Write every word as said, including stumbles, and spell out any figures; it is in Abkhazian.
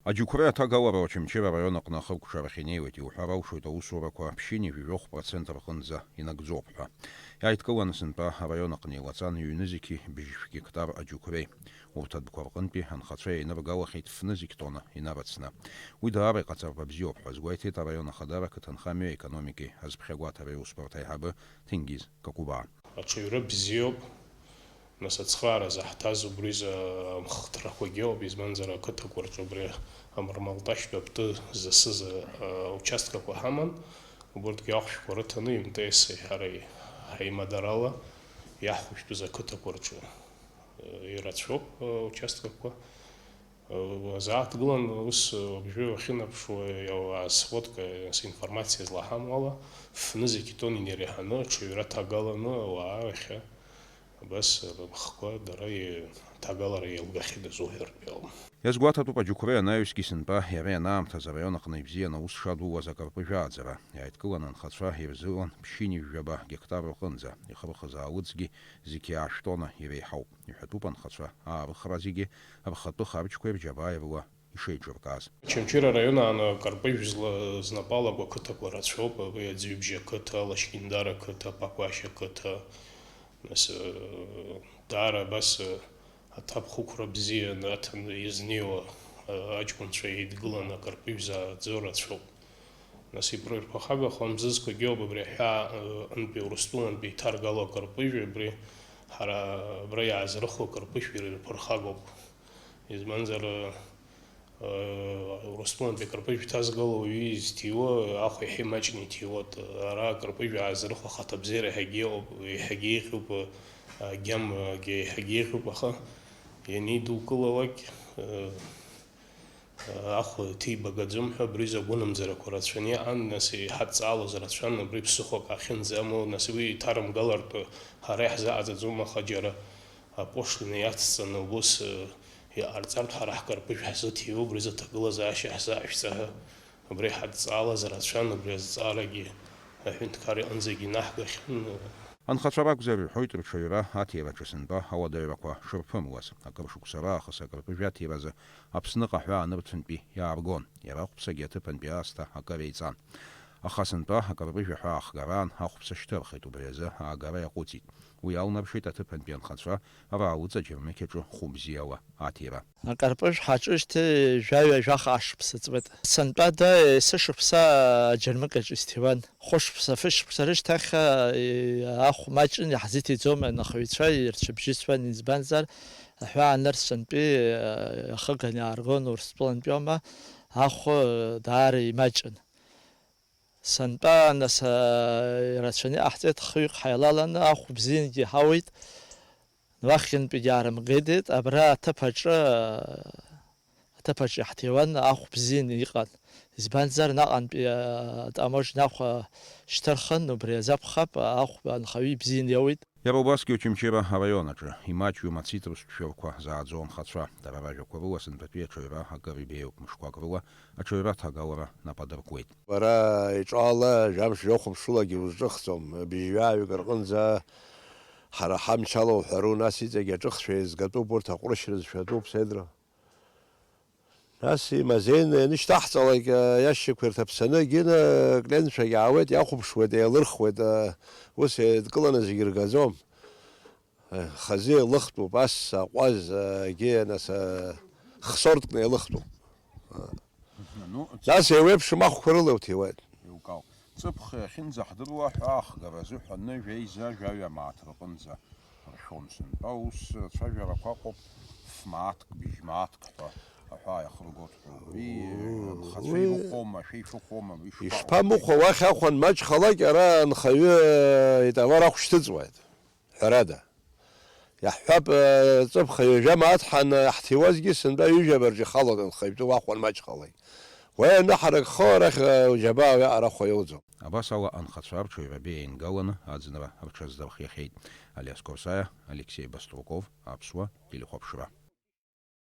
Аџьықәреи аҭагалара Очамчыра араион аҟны ахыркәшарахь инеиуеит, иуҳәар алшоит аусурақәа ԥшьынҩажәи жәохә процент рҟынӡа инагӡоуп ҳәа. Иааидкыланы сынтәа араион аҟны еилаҵан, ҩ-нызқьи быжьшә гектар аџьықәреи. Урҭ адәқәа рҟынтәи анхацәа еиныргалахьеит ф-нызқь тонна инарыцны. Уи даара иҟаҵарба бзиоуп ҳәа азгәеиҭеит араион ахадара ақыҭанхамҩа аекономикеи азԥхьагәаҭареи аусбарҭа аиҳабы Ҭенгиз Какәыбаа. Аҽаҩра бзиоуп, нас ацхраара заҳҭаз убри изы амхҭрақәагьы ауп, избанзар, ақыҭақәа рҿы убри амырмалташьтә аптәы засыз, а, участкақәа ҳаман, убырҭгьы ахәшәқәа рыҭаны МТС-и ҳареи ҳаимадарала иаҳхәышәтәыз ақыҭақәа рҿы, э, ирацәоуп, э, участкақәа. Э, уазааҭгылан, ус, э, абжьы уахьынаԥшуа, иауаа сводка, информациа злаҳамоу ала, ф-нызқь тонн инареиҳаны аҽаҩра ҭагаланы ауаа иахьа абас рыхқәа дара и-, аҭагалара еилгахьеит азуҳәартә иауам. Иазгәаҭатәуп, аџьықәреи анаҩсгьы сынтәа иара ианаамҭаз араион аҟны ибзианы аус шадууаз акарпыжә ааӡара. Иааидкыланы анхацәа ирзылан ԥшьынҩажәаба гектар рҟынӡа, ихырхыз аалыҵгьы зқьи аашә тонна иреиҳауп. Иҳәатәуп анхацәа аарыхра зегьы рхатәы харџьқәеи рџьабааи рыла ишеиҿыркааз. Очамчыра араион аҟны акарпыжә зла-, знапы алаку ақыҭақәа рацәоуп, абри Аӡҩыбжьа ақыҭа, Лашькьындар ақыҭа, Пақәашь ақыҭа, нас, э, даара абас, э, аҭакԥхықәра бзианы аҭаны изнеиуа, э, аҷкәынцәа еидгыланы акарпыжә зааӡо рацәоуп. Нас ипр-, ирԥырхагахо амзызқәагьы ауп, абри аҳәаа, э, ынтәи Урыстәылантәи иҭаргало акарпыжә, абри ҳара абра иаазрыхуа акарпыжә ирԥырхагоуп. Избанзар, э, Урыстәылантәи акарпыжә иҭазгало ауаҩы изҭиуа ахә иаҳа имаҷны иҭиуеит. Ара акарпыжә аазрыхуа ахаҭабзиара иаҳагьы ыҟоуп, иаҳагьы еиӷьуп, агьамагьы иаҳагьы еиӷьуп, аха ианидукылалак, э, ахә ҭибагаӡом ҳәа абри изы агәынамӡарақәа рацәаны иҟан, нас иҳадҵаалоз рацәан, абри ԥсыхәак ахьынӡамоу, нас уи иҭарымгалартә ҳара иаҳзааӡаӡом, аха џьара апошлина иацҵаны ус, э, иҟарҵартә ҳара ҳкарпыжә ҳзыҭиуа, убри изы аҭагылазаашьа ҳзаашәҵа ҳәа, убри иҳадҵаалаз рацәан, убри азҵаарагьы аҳәынҭқар иҟынӡагьы инаҳгахьан. Анхацәа ракәзар, ирҳәоит рҽаҩра аҭира аҿы сынтәа ауадаҩрақәа шырԥымлаз. Акыр шықәса раахыс акарпыжә аҭиразы Аԥсныҟа аҳәаа нырцәынтәи иааргон. Иара ахәԥсагьы аҭыԥантәи аасҭа акыр еиҵан. Аха сынтәа акарпыжә аҳәаа ахгараан ахәԥса шьҭырхит, убри азы аагара иаҟәыҵит. Уи алнаршеит аҭыԥантәи анхацәа раалыҵ аџьармыкьаҿы хәы бзиала аҭира. Акарпыжә ҳаҿыжьҭеи жәаҩа-жәаха ашықәса ҵуеит. Сынтәада есышықәса аџьармыкьаҿ исҭиуан. Хәышықәса, фышықәса рышьҭахь, э, ахә маҷын иаҳзиҭиӡом анхаҩцәа ирцәыбжьысуан, избанзар, аҳәаа нырцәынтәи, э, ахыган иааргон Урыстәылантәи аума, ахә, э, даара имаҷын. Сынтәа, нас, э, ирацәаны иҟаҳҵеит, хҩык ҳаилаланы, ахә бзиангьы иҳауеит. Уахьынтәигьы аарымгеит, абра аҭыԥ аҿы, аҭыԥ аҿы иаҳҭиуан, ахә бзианы иҟан. Избанзар, наҟантәи атаможня ахә шьҭырхын, убри азы акәхап, ахә анхаҩы ибзианы иауит. Иара убасгьы Очамчыра араион аҿы имаҷҩым ацитрустә шәырқәа зааӡо анхацәа. Дара ражәақәа рыла, сынтәатәи аҽаҩра акыр ибеиоуп, мышқәак рыла аҽаҩра аҭагалара нап адыркуеит. Уара иҿала жәамш жәохәаԥшылагьы узҿыхӡом, бжьҩаҩык рҟынӡа ҳара ҳамч ала уҳәару, нас иҵегь аҿыхцәа еизгатәуп, урҭ аҟәрышь рызшәатәуп, седра. Нас имазеины ианышьҭаҳҵалак, иашьақәа ирҭаԥсаны, Гина, кленцәагь аауеит, иахәаԥшуеит, еилырхуеит, ус еидкыланы зегьы ргаӡом. Хазы еилыхтәуп, ас аҟәаз, егьи, нас, хсортк неилыхтәуп. Ну, нас еиуеиԥшым ахәқәа рыла иуҭиуеит. Еилкаауп. Ҵыԥх иахьынӡаҳдыруа ҳәа ахгара азыҳәаны жәеиза жәаҩа мааҭ рҟынӡа ршәон сынтәа. Ус рцәажәарақәа ыҟоуп, ф-мааҭк, быжь-мааҭк ҳәа аҳәаа иахыргоит ҳәа. Убри анхацәа ирыхәома, шәа ишәыхәома, ишԥаҟоу? Ишԥамыхәа, уахь ахә анмаҷхалак, ара анхаҩы итовар ахә шьҭыҵуеит. Ҳәарада, иаҳҳәап, ҵыԥх ҩажәа мааҭ ҳан-, ҳҭиуазгьы, сынтәа ҩажәа абарџьы халон анхаҩтәы уахәан маҷхалак. Уа ианыҳаракхо арахь, џьабаа уиаҟара хәа иоуӡом. Абас ала анхацәа рҽаҩратәы еингаланы аӡынра рҽаздырхиахьеит. Алиас Корсаиа, Алексей Баструков, Аԥсуа телехәаԥшра.